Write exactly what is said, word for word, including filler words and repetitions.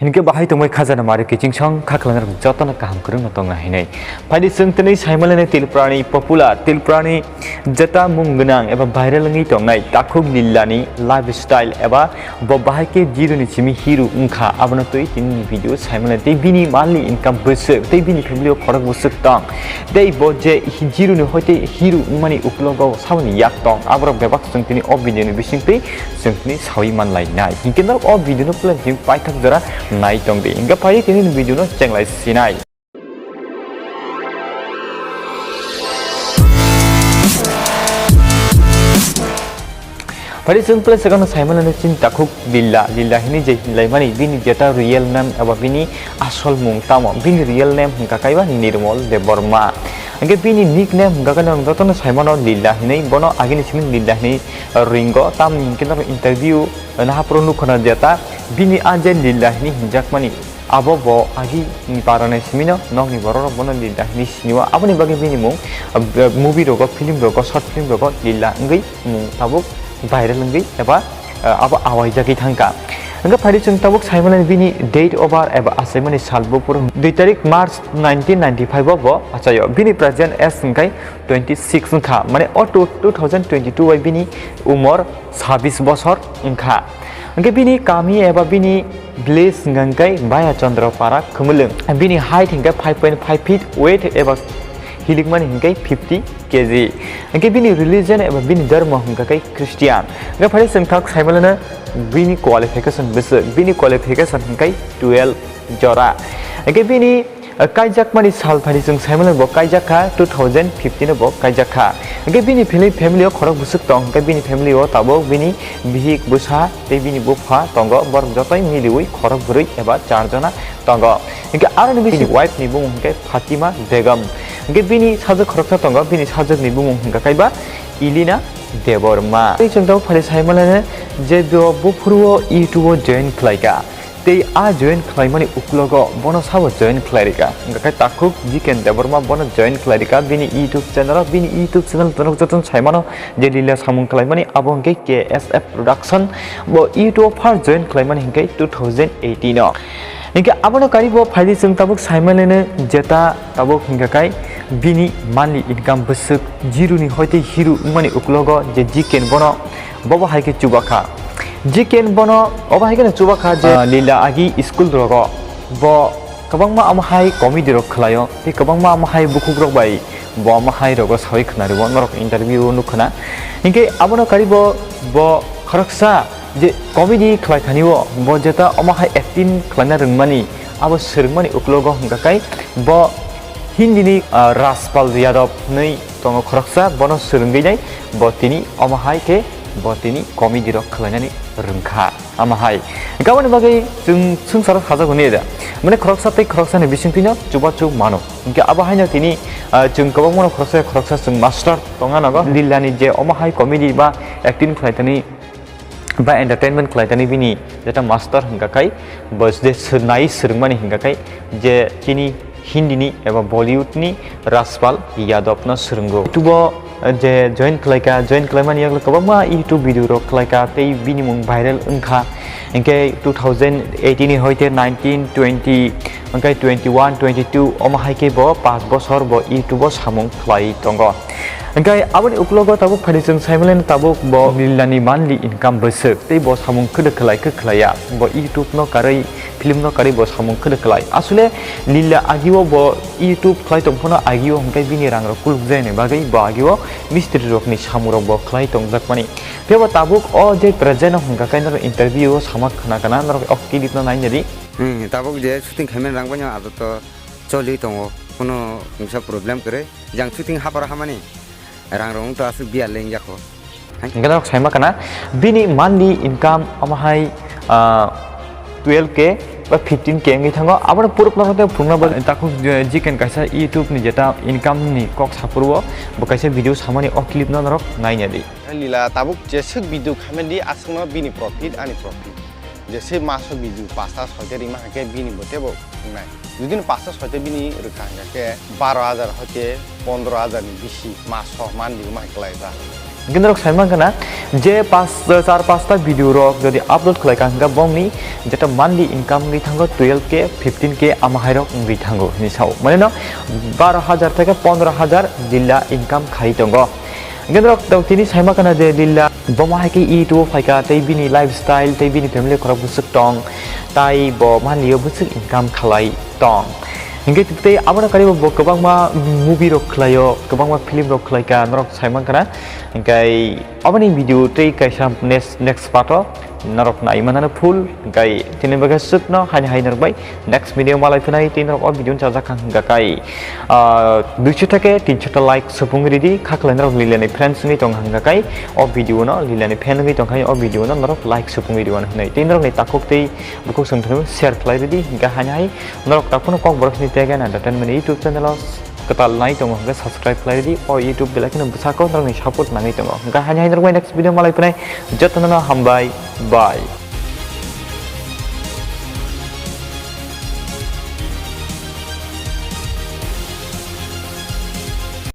Hinkhe bahai tongbai khajana mari kiching song kha khlainarok jotono kaham kwrwngno tongna hinwi. Phaidi chwng tini saimanlainai Tripurani popular, Tripurani jeta mung gwnang eba viral wngwi tongnai Takhuk Lillani lifestyle eba bo bahai khe zero ni simi hero wngkha, abono twi tini video saimanlai tei bini monthly income bwswk tei bini family o khorok bwswk tong. Tei bo je hi-, zero ni hoi tei hero wngmani ukulogo saboni yak tong, aborok bebak chwng tini o video ni bisingtwi chwng tini sawi manlainai. Hinkhe norok o video no puila tini paithak jora nai tong di. Hinkhe phai tini video no chenglai sinai. Phai chwng puila swkangno saimanlainai chini Takhuk Lilla, Lilla hinwi je hinlaimani bini jeta real name eba bini asol mung tamo? Bini real name hwnkha kaiba Nirmal Debbarma. Hinkhe bini nickname hwnkha khe norok jotono saimano Lilla hinwi, bono agini simi Lilla hinwi ringo, tamni hinkhe norok interview nahaphuru nukhuna jeta bini a je Lilla hinwi hinjakmani. Abo bo agi ni parani simino nokni borok rok bono Lilla hinwi sinio, aboni bagwi bini mung, ah, movie rogo, film rogo, short film rogo Lilla wngwi mung tabuk viral wngwi eba, ah, abo awaijagwi thangkha. Hwnkhe phaidi chwng tabuk saimanai bini date of birth eba achaimani sal buphuru dui tarik March nineteen ninety-five o bo achaio. Bini present age hwnkhe twenty six wngkha, mane o two, two thousand twenty two bai bini umor sabis bosor wngkha. Hwnkhe bini kami eba bini village hwnkha khe Baya Chandra Para Khumulwng. Bini height hwnkha five point five feet, weight eba hilikmani hwnkha khe fifty K G. Hwnkhe bini religion eba bini dharma hwnkha khe Christian. Hwnkhe phai chwng thak saimanlano bini qualification bwswk, bini qualification hwnkha khe twelve jora. Hwnkhe bini, eh, kaijakmani sal phaidi chwng saimanlai bo kaijakha, two thousand fifteen o bo kaijakha. Hwnkhe bini family, family o khorok bwswk tong, hwnkhe bini family o tabuk bini bihik, bwsa tei bini bupha tongo, borok jotoi miliwi khorok bwrwi eba char jona tongo. Hwnkhe aroni bini wife ni bumung hwnkhe Fatima Begum. Hwnkhe bini sajwk khoroksa tongo, bini sajwk ni bumung hwnkha kaiba Ilina Debbarma. Tei chwng tabuk phaidi saimanlano je bo buphuru o YouTube o join khlaikha. Tei a join khlaimani ukulogo bono sabo join khlai rikha. Hwnkha khe Takhuk Jiken Debbarma bono join khlai rikha bini YouTube channel o. Bini YouTube channel norok jotono saimano je Lilla samung khlaimani, abo hwnkhe K S F Production. Bo YouTube o first join khlaimani hwnkhe two thousand eighteen o. Hwnkhe abono karibo phaidi chwng tabuk saimanlino jeta tabuk hwnkha khe bini monthly income bwswk zero ni hoi tei hero wngmani ukulogo je Jiken bono bobo hai khe chubakha. Jiken bono obo hai kheno chubakha je, ah, Lilla agi school rogo bo kwbangma omo hai comedy rok khlaio tei kwbangma omo hai bukhuk rok bai bo omo hai rogo sawi khwnario, norok interview o nukhwna. Hinkhe abono karibo bo khoroksa je comedy khlai thani o, bo jeta omo hai acting khlaina rwngmani, abo swrwngmani ukulogo hwnkha khe bo Hindi ni, ah, Rajpal Yadav hinwi tongo khoroksa, bono swrwngwi nai bo tini omo hai khe bo tini comedy rok khlainani rwngkha. Ama hai. Hwnkhe aboni bagwi chwng swngcharo sajak hwnwi da. Mane khoroksa tei khoroksani bisingtwino chubachu mano. Hwnkhe abo haino tini, ah, chwng kwbangmano khoroksa khoroksa chwng master tongna nango. Lillani je omo hai comedy ba acting khlai thani ba entertainment khlai thani bini jeta master hwnkha khai bo je swnai swrwngmani hwnkha khai je chini Hindi ni eba Bollywood ni Rajpal Yadav no swrwngo. YouTube o, eh, je join khlaikha, join khlaimani yagulo kwbangma YouTube video rok khlaikha tei bini mung viral wngkha. Hinkhe two thousand eighteen ni hoite nineteen, twenty, hinkhe twenty one, twenty two omo hai khe bo paanch bosor bo YouTube o samung khlai tongo. Hinkhe aboni ukulogo tabuk phaidi chwng saimanlino tabuk bo Lillani monthly income bwswk tei bo samung khwdwk khlai khe khlaiya. Bo YouTube no karwi film no karwi bo samung khwdwk khlai. Aswle Lilla agio bo YouTube khlai tong phano agio hwnkhe bini rang rok kuluk jaya ni bagwi bo agio mistri rok ni samung rok bo khlai tong jak mani. Phiya bo tabuk o je present o hwnkha khe norok interview o sama khna kana norok o clip no nai nadi. Hmm, tabuk je shooting khaimani rang banya ado to choli tongo, kono mungsa problem kwrwi. Jang shooting haparo hamani rang rok wngto aswk biya leng jako. Hwnkhe norok saima kana bini monthly income omo hai, ah, twelve K ba fifteen K wngwi thango. Abono puruk norok tei phunukna bagwi takhuk, eh, Jiken kaisa YouTube ni jeta income ni kok sapuru o bo kaisa video samani o clip no norok naina di. Lila tabuk jeswk video khaimani di aswkno bini profit ani profit. Jeswk maso video pasta soite rima hake bini bo tebo wngnai. Judino pasta soite bini rwkha hingkha khe baro hajar hoite pondro hajar ni bisi maso monthly ma hai kwlai ba. Hingke norok sai mankha na, je pas, char pasta video rok jodi upload khlai kha hingke bongni jeta monthly income wngwi thango twelve K, fifteen K ama hai rok wngwi thango hinwi sao. Mane no baro hajar theke pondro hajar lilla income khai tongo. Hingke norok tini sai mankha na je lilla bomo hai khe YouTube o phaikha tei bini lifestyle tei bini family khorok bwswk tong, tai bo monthly o bwswk income khlai tong. Hingke tei abono karibo bo kwbangma movie rok khlaio, kwbangma film rok khlaika norok sai mankha na. Hingke aboni video tei kaisa next, next part o norok nai manano full. Hingke tini bagwi swkno haini hai norok bai next video malai phinai tei norok o video no chajak kha hingka kai, ah, duiso theke tinso ta like supung ridi, kha khlai norok lilani friends wngwi tong hingka kai o video no lilani fan wngwi tong khai o video no norok like supung ridi hinwi tei norok ni takhuk tei bukhuk song thangwi share khlai ridi hingka haini hai norok takhuk no Kokborok ni Tech and Entertainment YouTube channel o kwtal nai tongo hingke subscribe khlai ridi o YouTube belai kheno bwsako norok ni support nangwi tongo hingka haini hai norok bai next video malai phinai jotono no hambai bye.